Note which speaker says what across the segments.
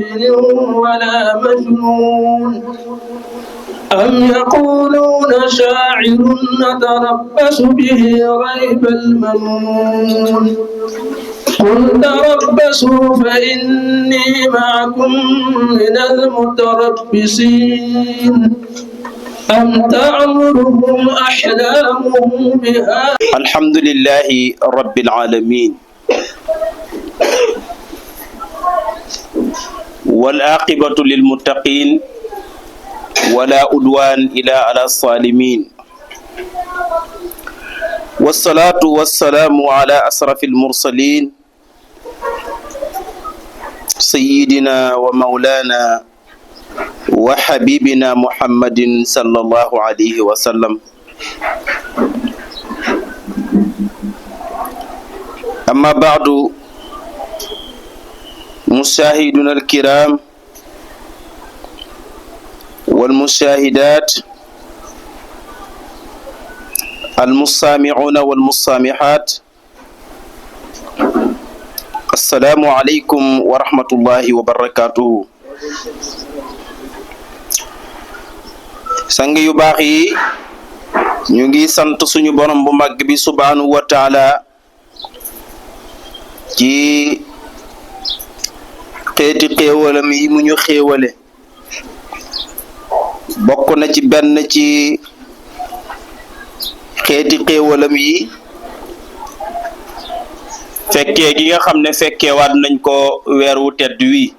Speaker 1: بساحر ولا مجنون أم يقولون شاعر نتربص به ريب المنون قل تربصوا فإني معكم من المتربصين أم تعمرهم أحلامهم بها.
Speaker 2: الحمد لله رب العالمين والعاقبة للمتقين ولا عدوان إلا على الظالمين والصلاة والسلام على أشرف المرسلين سيدنا ومولانا وحبيبنا محمد صلى الله عليه وسلم. أما بعد مشاهدينا الكرام والمشاهدات المستمعون والمستمعات السلام عليكم ورحمة الله وبركاته. sang yu baax yi ñu ngi sant suñu borom bu mag bi subhanahu wa taala ci xeeti xéewalam yi mu ñu xéewale bokk na ci benn ci xeeti xéewalam yi fekkee gi nga xam ne fekkeewaat nañ ko weer wu tedd wi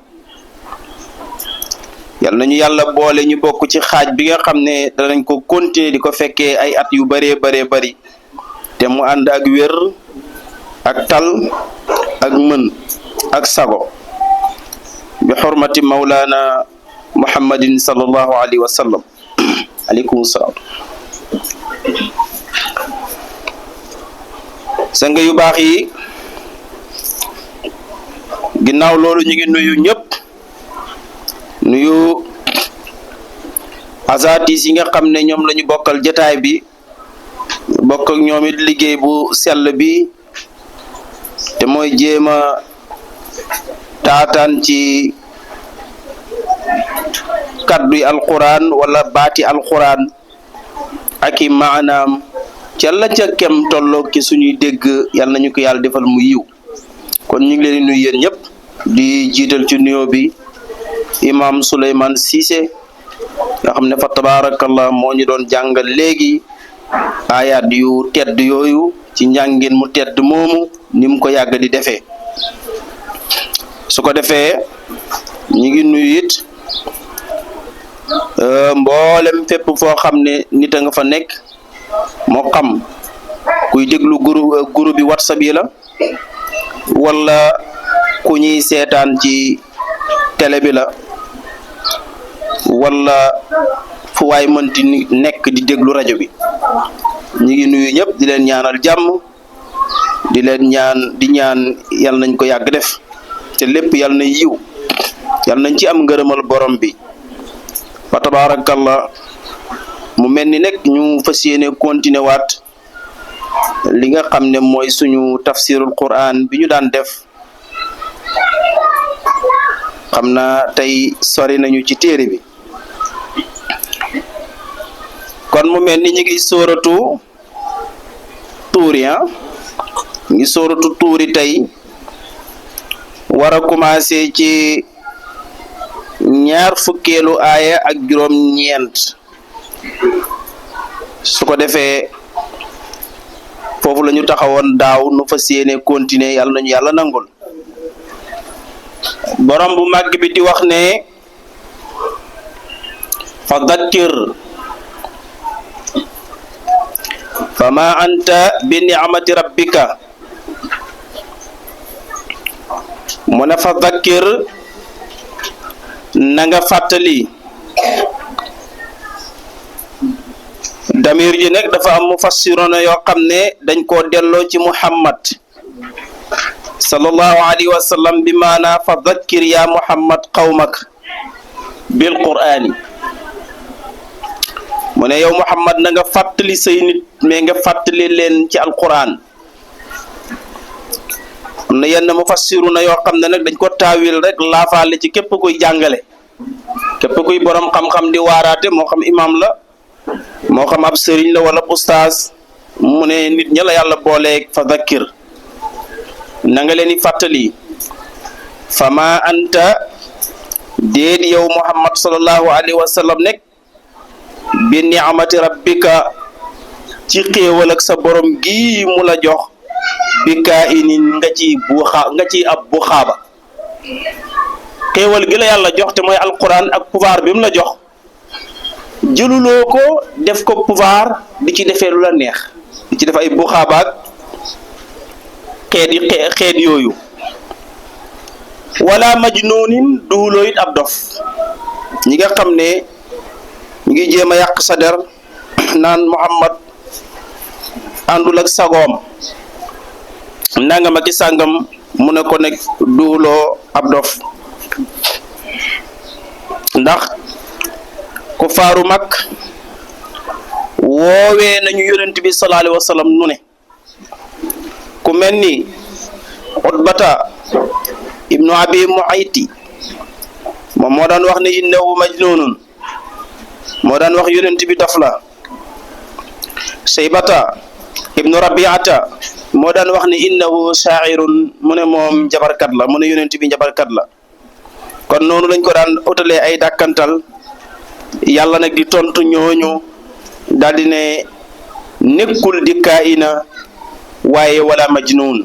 Speaker 2: yal nañu yàlla boole ñu bokk ci xaaj bi nga xam ne danañ ko continuer di ko fekkee ay at yu bëree bari te mu ànd ak wér ak tal ak mën ak sago bi xurmati mawlana muhammadin sallallahu alayhi wa sallam. aleykum salaam. sang yu baax yi ginnaaw loolu ñu ngi nuyu ñëpp nuyu asatis yi nga xam ne ñoom la ñu bokkal jataay bi bokk ak ñoom it liggéey bu sell bi te mooy jéema taataan ci kadduy alquran wala baati alquran ak i maanaam ca la ca kem tolloog ci suñuy dégg yal nañu ko yàlla defal mu yiw. kon ñu ngi leen di nuyu yéen ñëpp di jiital ci nuyoo bi imam Souleymane Cissé nga xam ne fa tabarakallah moo ñu doon jàngal léegi ayaat yu tedd yooyu ci njàngin mu tedd moomu ni mu ko yàgg di defee. su ko defee ñu ngi nuyu it mboolem fépp foo xam ne nit a nga fa nekk moo xam kuy déglu groupe bi WhatsApp yi la wala ku ñuy seetaan ci télé bi la wala fu waay mënti nekk di déglu rajo bi ñu ngi nuyu ñëpp di leen ñaanal jàmm di leen ñaan yal nañ ko yàgg def te lépp yal na yiw yal nañ ci am ngërëmal borom bi fa tabarakallah. mu mel ni nag ñu fas yéene continuer waat li nga xam ne mooy suñu tafsirul quran bi ñu daan def. xam naa tey sori nañu ci téere bi kon mu mel ni ñu ngi sóoratu tuuri ñu ngi sóoratu tuuri tey war a commencé ci ñaar fukkeelu aaya ak juróom ñeent su ko defee foofu la ñu taxawoon daaw nu fas yéene continuer yàlla nañu yàlla nangul. borom bu màgg bi di wax ne fa dakkir fa ma anta bi ni'mati rabbika mu ne fa dakkir na nga fàttali damir ji nag dafa am mufassiruna yoo xam ne dañ koo delloo ci Muhammad sallallahu alayhi wa sallam bi maana fa dhakkir ya Muhammad qawmak bil qur'ani mu ne yow Muhammad na nga fàttali say nit mais nga fàttali leen ci alquran am na yenn mufassiruna yoo xam ne nag dañ ko taawil rek laafaale ci képp kuy jàngale képp kuy borom xam-xam di waaraate moo xam imam la moo xam ab sëriñ la wala ustaas mu ne nit ña la yàlla booleeg fa dhakkir na nga leen di fàttali fama anta déet yow muhammad sallallahu alayhi wa sallam nekk bi ni'mati rabbika ci xéewal ak sa borom gi mu la jox bi kaa inin nga ci ab bu xaaba xéewal gi la yàlla jox te mooy alquran ak pouvoir bi mu la jox jëluloo ko def ko pouvoir di ci defee lu la neex di ci def ay bu xaabaak xeet yooyu wala majnuunin duuloo it ab dof ñi nga xam ne ñu ngi jéem a yàq sa der naan muhammad àndul ak sagoom nangam ak i sàngam mu ne ko nekk duuloo ab dof ndax ku faaru mag woowee nañu yonent bi sallallahu alayhi wa sallam nu ne ku mel ni Utbata ibnu abi muayti moom moo daan wax ne innahu majnunun moo daan wax yonent bi dof la Shaybata ibnu rabiata moo daan wax ne innahu sha'irun mu ne moom jabarkat la mu ne yonent bi jabarkat la kon noonu lañ ko daan utalee ay dàkkantal yàlla nag di tontu ñooñu daldi ne nekkul di kaina waaye wala majnun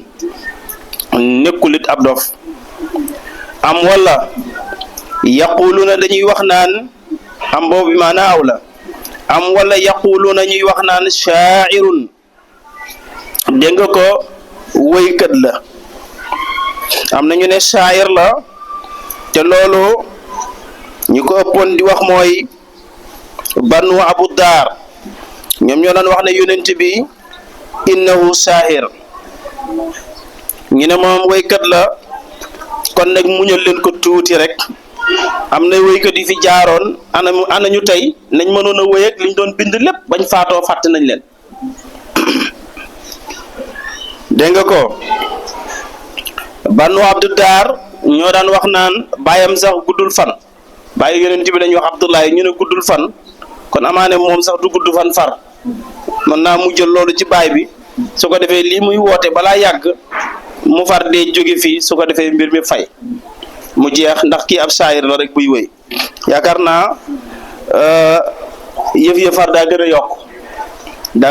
Speaker 2: nekkul it ab dof am wala yaquluna dañuy wax naan am boobu maanaa aw la am wala yaquluna ñuy wax naan sha'irun dégg nga ko wëykat la am na ñu ne sha'ir la te loolu ñu ko ëppoon di wax mooy banu abu daar ñoom ñoo daan wax ne yonent bi innahu sha'ir ñu ne moom wëykat la kon nag muñal leen ko tuuti rek am na wëykat yi fi jaaroon ana ñu tey nañ mënoon a wëy ak liñ doon bind lépp bañ faatoo fàtte nañ leen dégg nga ko banu abdu daar ñoo daan wax naan baayam sax guddul fan bàyyi yonent bi dañuy wax abdullahi ñu ne guddul fan kon amaane moom sax du gudd fan far mën naa mu jël loolu ci baay bi su ko defee lii muy woote balaa yàgg mu far dee jóge fii su ko defee mbir mi fay mu jeex ndax kii ab saayir la rek buy wëy yaakaar naa yëf-yëfar daa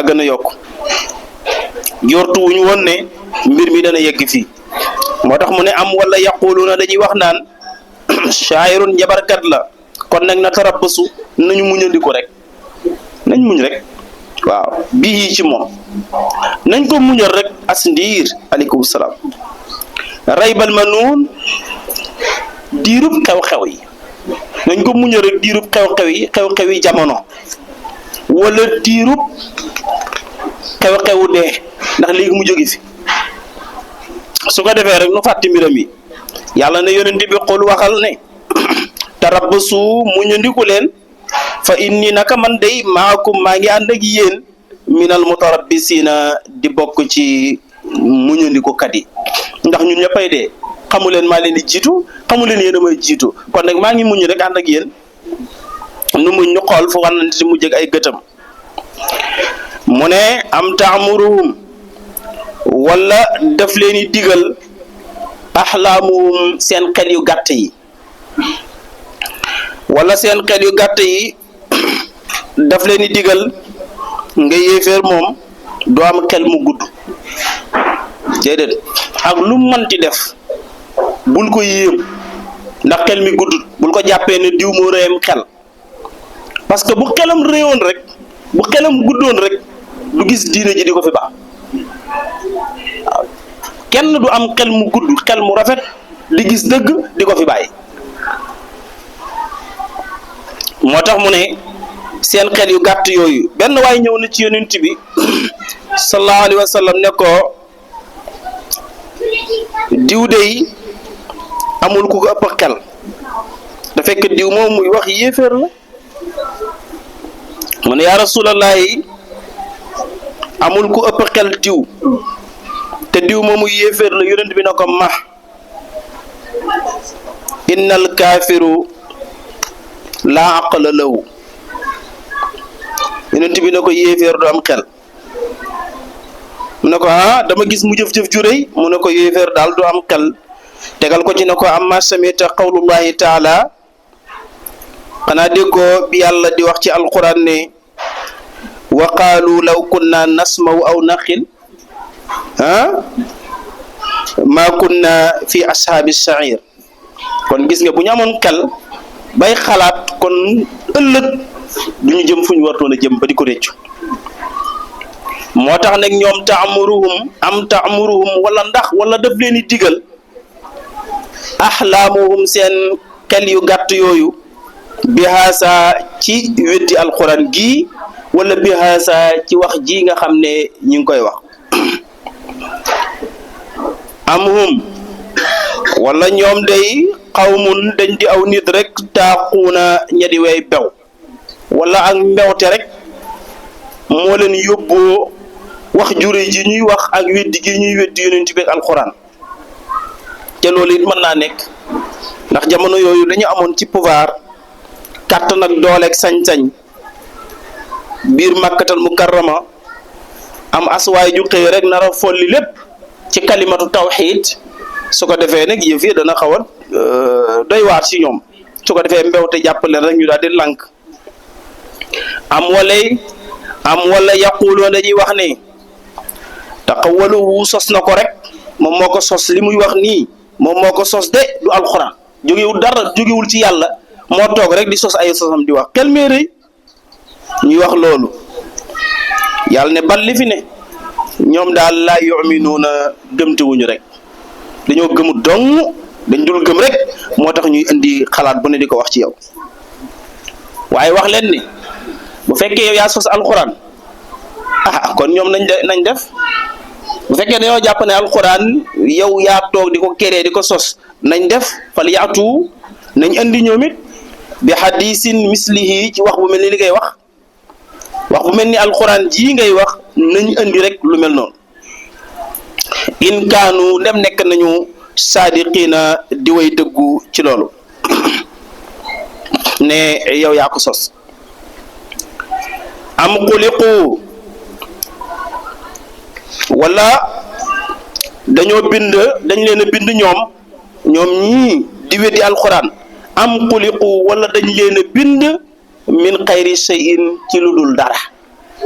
Speaker 2: gën a yokk jortu wuñu woon ne mbir mi dana yegg fii moo tax mu ne am wala yaquluna dañuy wax naan shaayirun jabarkat la kon nag na tarabbasu nañu muñandiku rek nañ muñ rek waaw bii ci moom nañ ko muñal rek as ndiir aleykum salaam raybal manuun diirub xew-xew yi nañ ko muñal rek diirub xew-xew yi jamono wala diirub xew-xewu dee ndax léegi mu jóge fi su ko defee rek nu fàtti mbiram yi yàlla ne yonent bi xul waxal ne tarabbasu muñandiku leen fa inni naka man day maakum maa ngi ànd ak yéen minal mutarabbisina di bokk ci muñandiku kat yi ndax ñun ñëppay dee xamu leen maa leen di jiitu xamu leen yéen a may jiitu kon nag maa ngi muñ rek ànd ak yéen nu muñ ñu xool fu wànnante si mujj ak ay gëtam mu ne am taamuruhum wala daf leen di digal axlaamuhum seen xel yu gàtt yi wala seen xel yu gàtt yi daf leen di digal nga yéeféer moom doo am xel mu gudd déedéet ak lu mënti def bul ko yéem ndax xel mi guddut bul ko jàppee ne diw moo réyam xel parce que bu xelam réewoon rek bu xelam guddoon rek du gis diine ji di ko fi baax waaw kenn du am xel mu gudd xel mu rafet di gis dëgg di ko fi bàyyi moo tax mu ne seen xel yu gàtt yooyu benn waay ñëw na ci yonent bi sallallahu alayhi wa sallam ne ko diw dey amul ku ko ëpp xel da fekk diw moom muy wax yéeféer la mu ne yaa rasulallahi amul ku ëpp xel diw te te diw moomu yéeféer la yonent bi na ko ma innal kaafiru laa aqla lahu yonent bi na ko yéeféer du am xel mu ne ko dama gis mu jëf-jëf ju rëy mu ne ko yéeféer daal du am xel tegal ko ci ne ko amma samita qawlullahi taala xanaa déggoo bi yàlla di wax ci alquran ne wa qaalu law kunna nasmaw aw naqil ma kunna fi ashaabi sair kon gis nga bu ñu amoon xel bay xalaat kon ëllëg du ñu jëm fu ñu wartoon a jëm ba di ko réccu moo tax nag ñoom taamuruhum wala ndax wala daf leen di digal axlaamuhum seen xel yu gàtt yooyu bihaasa ci weddi alquran gi wala bihaasa ci wax ji nga xam ne ñu ngi koy wax am hum wala ñoom day xawmun dañ di aw nit rek taaquuna ñedi way bew wala ak mbewte rek moo leen yóbboo wax jure ji ñuy wax ak weddi gi ñuy weddi yonent bi ak alquran te loolu it mën naa nekk ndax jamono yooyu dañu amoon ci pouvoir kàttan ak dooleeg sañ-sañ biir màkkatal mukarrama am aswaay ju xëy rek nar a folli lépp ci kalimatu tawxiid su ko defee nag yëf yi dana xaw a doy waar ci ñoom su ko defee mbewte jàppaleen rek ñu daal di lànk am wala yaquloo dañuy wax ne taqawaluhu sos na ko rek moom moo ko sos li muy wax nii moom moo ko sos de du alxuraan jógewul dara jógewul ci yàlla moo toog rek di sos ay sosam di wax xel mee rëy ñuy wax loolu yàlla ne bal li fi ne ñoom daal laa yuminuuna gëmtewuñu rek dañoo gëmut dong dañ dul gëm rek moo tax ñuy indi xalaat bu ne di ko wax ci yow waaye wax leen ni bu fekkee yow yaa sos alxuraan kon ñoom nañ def bu fekkee dañoo jàpp ne alxuraan yow yaa toog di ko keree di ko sos nañ def fal yaatu nañ indi ñoom it bi hadisin mislihi ci wax bu mel ni li ngay wax bu mel ni alxuraan ji ngay wax nañ indi rek lu mel noonu in kaanu ndem nekk nañu saadiqiina di way dëggu ci loolu ne yow yaa ko sos am xuliqu wala dañ leen a bind ñoom ñii di weddi alxuraan am xuliqu wala dañ leen a bind min xayri shay'in ci lu dul dara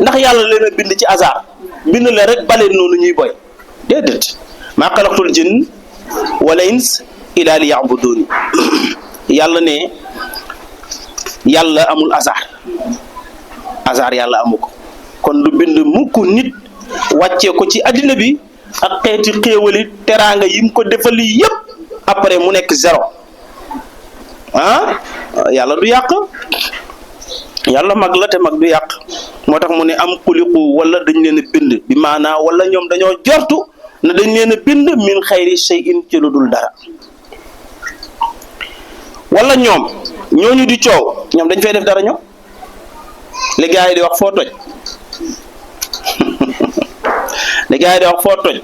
Speaker 2: ndax yàlla leen a bind ci hasard bind leen rek baleen noonu ñuy boy déedéet maa xalaqtul jinn wala ins ila li ya'budun yàlla ne yàlla amul hasard yàlla amu ko kon du bind mukk nit wàccee ko ci addina bi ak xeeti xéewali teraanga yim ko defali yépp après mu nekk zéro yàlla du yàq yàlla mag la te mag du yàq moo tax mu ne am xuliqu wala dañ leen a bind bi maanaa wala ñoom dañoo jortu ne dañ leen a bind min xayri shay'in ci lu dul dara wala ñooñu di coow ñoom dañ fay def dara ñoom li gars yi di wax foo toj li gars yi di wax foo toj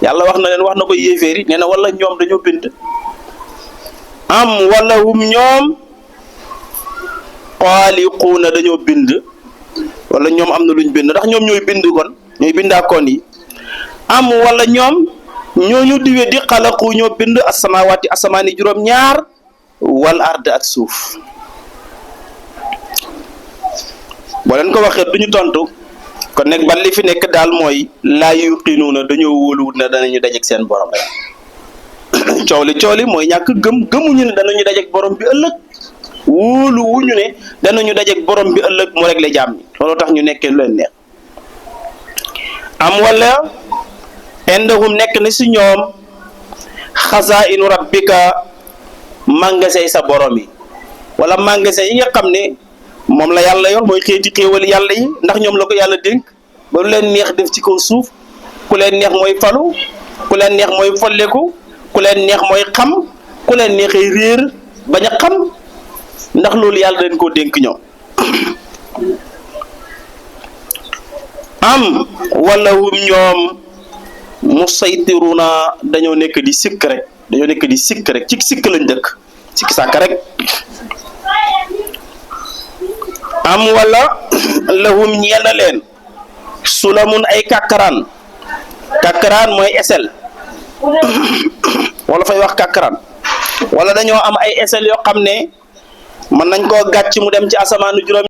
Speaker 2: yàlla wax na leen wax na ko yéeféer yi nee na wala ñoom dañoo bind am wala hum ñoom xaaliquuna dañoo bind wala ñoom am na luñ bind ndax ñoom ñooy bind kon ñooy bindaakoon yi am wala ñoom ñooñu diwe di xalaqu ñoo bind asamawaati asamaani juróom-ñaar wal ard ak suuf boo leen ko waxee duñu tontu kon nag ban li fi nekk daal mooy laa yuqinuuna dañoo wóoluwut ne danañu dajeek seen borom rek coow li mooy ñàkk gëmuñu ne danañu dajeek borom bi ëllëg wóoluwuñu ne danañu dajeek borom bi ëllëg mu réglé jaam ñi loolu tax ñu nekkee lu leen neex am wala indahum nekk na si ñoom xazaa'inu rabbika magasin sa borom yi wala magasin yi nga xam ne moom la yàlla yor mooy xeeti xéewal yàlla yi ndax ñoom la ko yàlla dénk ba lu leen neex def ci kaw suuf ku leen neex mooy falu ku leen neex mooy folleku ku leen neex mooy xam ku leen neexee réer bañ a xam ndax loolu yàlla dañ koo dénk ñoom am wala hum ñoom musaytiruna dañoo nekk di sikk rek ci sikk lañ dëkk sikk sàkk rek am wala lahum ñeel na leen sulamun ay kàkkaraan mooy esel wala fay wax kàkkaraan wala dañoo am ay esel yoo xam ne mën nañ koo gàcc mu dem ci asamaanu juróom